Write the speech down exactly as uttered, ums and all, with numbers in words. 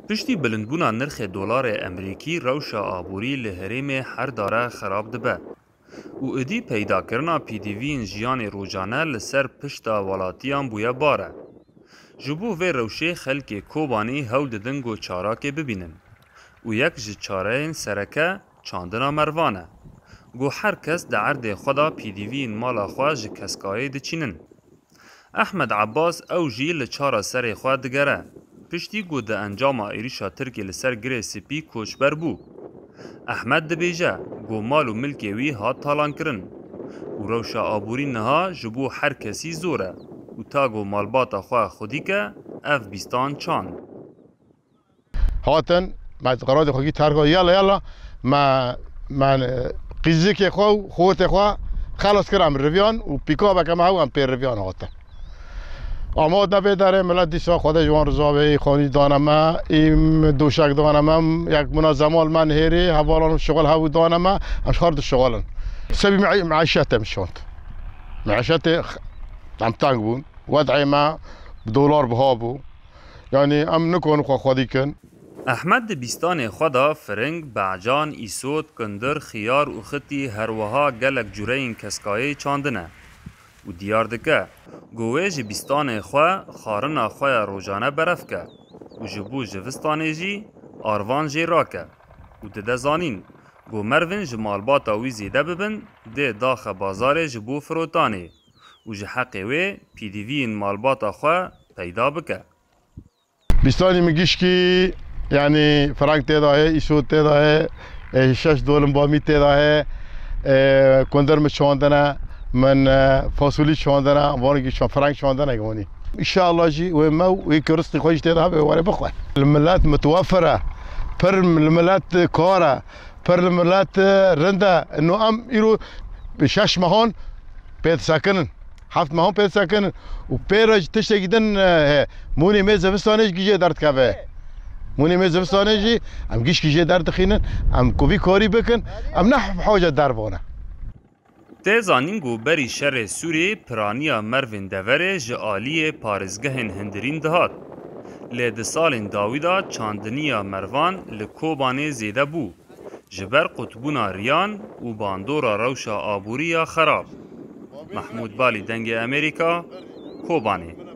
Piştî bilindbûna nirxê dolarê Emerîkî, rewşa aborî li herêmê her dare xerab dibe û êdî peydakirina pîdîviyên jiyanê rojane li ser pişta welatiyan bûye bare. Ji bo vê rewşê xelkê Kobanê hewl didin ku çarakê bibînin û yek ji çareyên sereke çandina mervan e. Ku her kes di erdê xwe de pîdîviyên mala xwe ji keskayê diçînin. Ehmed Abbas ew jî li çara serê xwe digere. Piştî ku di encama êrîşa Tirkiyê li ser Girê Spî koçber bû. Ehmed dibêje ku mal û milkê wî hat talankirin û rewşa aborî niha ji bo her kesî zor e û ta ku malbata xwe xwedî ke, ev bîstan çand. Hatin, me qeradê xwe kî terka, yala, yala, me, me qîzikê xwe û xortê xwe xelas kir, em riviyan û pîkabeke me hew em pê riviyan hatin. Ama hatine vê derê, milet dîsa Xwedê ji wan riza be, î xanî dane me, î doşek dane me, yek muna zemal me nihêrî, hevalan şixul hewî dane me, em ji xar dişixulin. Sebî me-, meîşetê em şand. Meîşetê x-, em teng bûn. Wed'ê me bi dolar biha bû. Yanî em nikarin xwe xwedî kin. Ehmed di bîstanê xwe de firing, becan, îsot, kundir, xiyar û xitî, her wiha gelek cureyên keskayê çandine û diyar dike ku wê ji bîstanê xwe xarina xwe ya rojane berevke û ji bo jivistanê jî arvan jê rake û dide zanîn ku mervên ji malbata wî zêde bibin dê daxe bazarê ji bo firotanê û ji heqê wê pîdiviyên malbata xwe peyda bike. Bîstanî min gişkî, yanî, fereng tê de heye, îsot tê de heye, e, şeş dolim bamî tê de heye, e, kundir min çandine, min, e, fasulî çandine, van gî çand-, fereng çandine wanî. Înşallah jî wê me û wê ku rizqî xwe jî tê de hebe, were bixwe. Li milet mitwefir e, pir li milet kar e, pir li milet, e, rind e. No em îro şeş mehan pê disekinin. Heft mehan pê disekinin û pê re jî tiştekî din, e, heye. Mûnê me zivistanê jî gîjê derdikeve. Mûnê me zivistanê jî em gişkî jê derdixînin. Em ku vî karî bikin, em ne hace dervan e. Tê zanîn ku berî şerê Sûriyê piraniya mervên deverê ji aliyê parêzgehên hundirîn dihat. Lê di salên dawî de çandiniya mervan li Kobanê zêde bû. Ji ber qutbûna riyan û bandora rewşa aborî ya xerab. Mehmûd Balî, Dengê Amerîka, Kobanê.